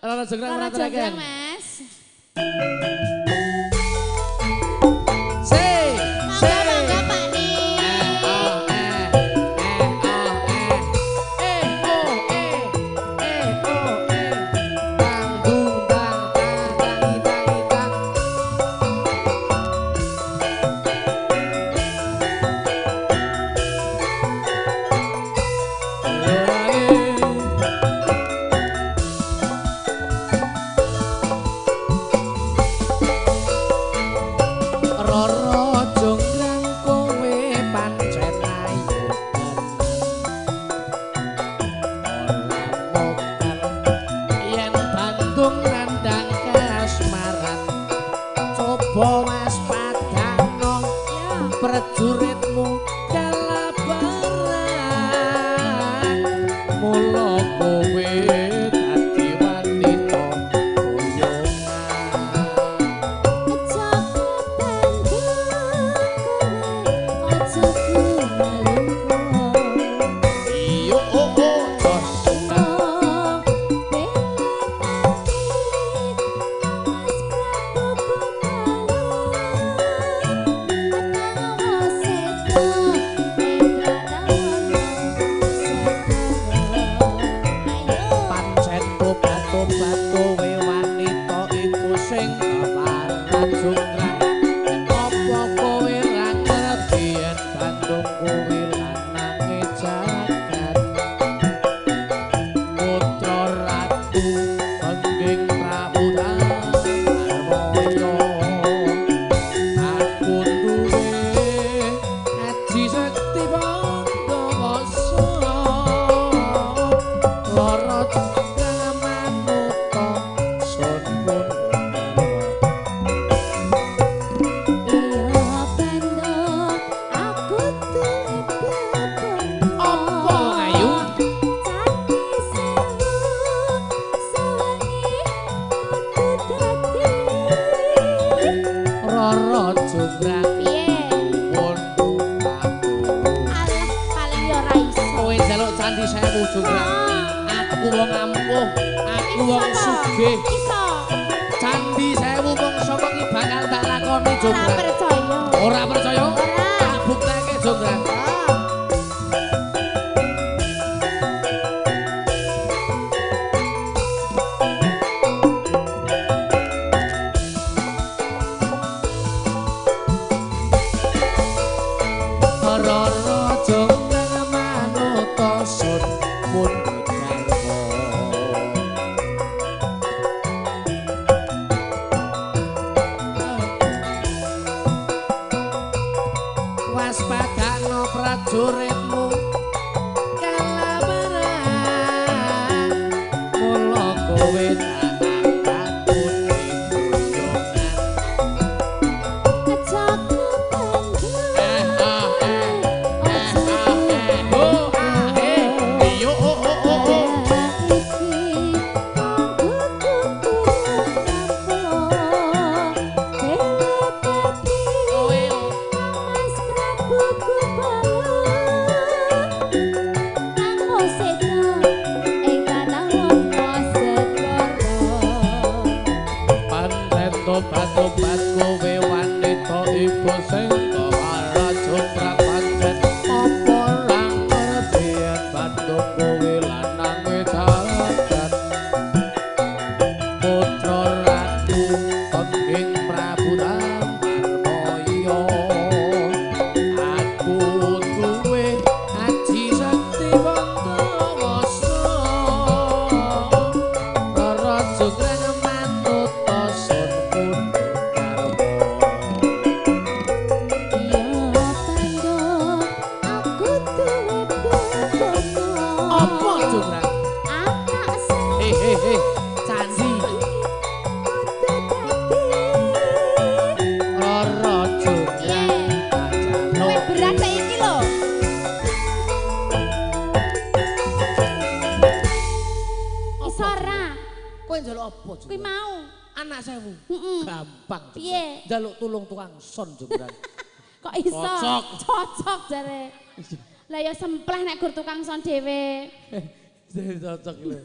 Rara Jonggrang. Rara Jonggrang, Mas. Se, se. Mangga Pak Ni. O E E O E E O E E O E. Tang dung tang tang tang tang tang. Rara Jonggrang kowe pancen ayu tenan. Ora mokal yen Bandung nandhang kasmaran. Coba waspadano prajuritmu kalabaran. Mula kowe dadi wanita boyongan. Aja ku Bandung kowe, aja ku Maluku. Iyo oh oh jos. Pancen tobat-tobat kowe wanita iku sing keparat jonggrang. Apa kowe ra ngerti yen Bandung kuwi lanange jagat. Putra Ratu Pengging Prabu Darmaya. Aku duwe aji sekti Bandawasa. Rara Jonggrang manuta sun pundha. Apa ayu? Rara Jonggrang pun aku. Kowe njaluk candi sewu Jonggrang. Aku wong ampuh, aku wong sugih. Candi sewu mongso wengi bakal tak lakoni Ora Jonggrang. percaya. Ora percaya? Ora. Tak bukteke Jonggrang. Rara Jonggrang manuta sun pundhut garwa. Waspadano prajuritmu kalabaran. Mula kowe tak angkat putri boyongan. Aja ku Bandung, Eh ah eh eh aja ah ku eh oh ah eh iyo oh oh oh oh. Kowe oh. Pancen tobat-tobat kowe wanita iku sing keparat jonggrang pancen. Apa ra ngerti yen Bandung kuwi lanange jagat. Putra Ratu Pengging Prabu Darmaya. Aku duwe aji sekti Bandawasa. Rara Jonggrang manuta sun pundhut garwa. Apa Jonggrang? Eh eh eh, candi. Rara Jonggrang ajaluk. Berat saiki lho. Iso ora? Kowe njaluk apa Kuwi Jonggrang? mau. Anak sewu. Heeh. Gampang Jonggrang. Piye? Njaluk tulung tukang son Jonggrang. Kok iso? Cocok. Cocok jare. Lah ya sempleh nek gur tukang son dhewe. Cocok lho.